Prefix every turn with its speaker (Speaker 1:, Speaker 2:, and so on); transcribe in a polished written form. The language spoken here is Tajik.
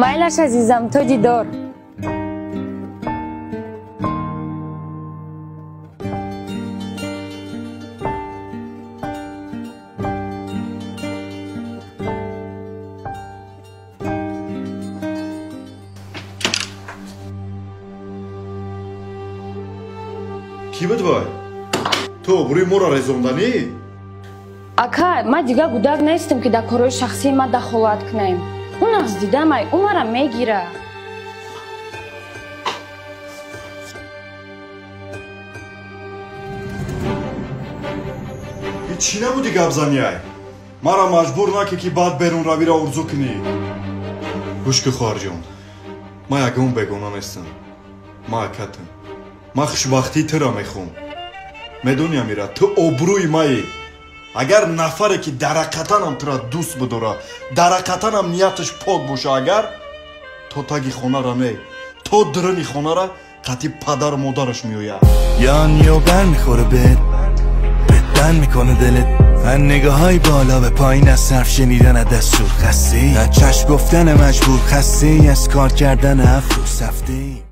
Speaker 1: Майлаш, азизам, то дидор.
Speaker 2: Кӣ буд вай? Ту обрӯи моро резонданӣ?
Speaker 1: Ака, ман дигар гудак нестам, ки дар корҳои шахсии ман дахолат кунем. Ӯ нағз дидамай, ӯ мара мегира.
Speaker 2: Ин чӣ набуди гапзаниай? Мара маҷбур накӣ, ки баъд берунравиро орзу кунӣ. Гӯш ки, хоҳарҷон, ман ягон бегона нестам. Ман акатам. Ман хушбахтии туро мехоҳам. Медонӣ, Амира, ту обрӯи маӣ. Агар нафаре, ки дарақатанам тура дӯст бидора, дарақатанам нияташ пок боша, агар то таги хонара не, то дурини хонара қатъи падару модараш меояд.
Speaker 3: یا برمیخوره بهت، بدن میکنه دلت. از نگاه های بالا به پایین، از صرف شنیدن از دستور خسته، از چشم گفتن مجبور خسته، از کار کردن هفت روز هفته.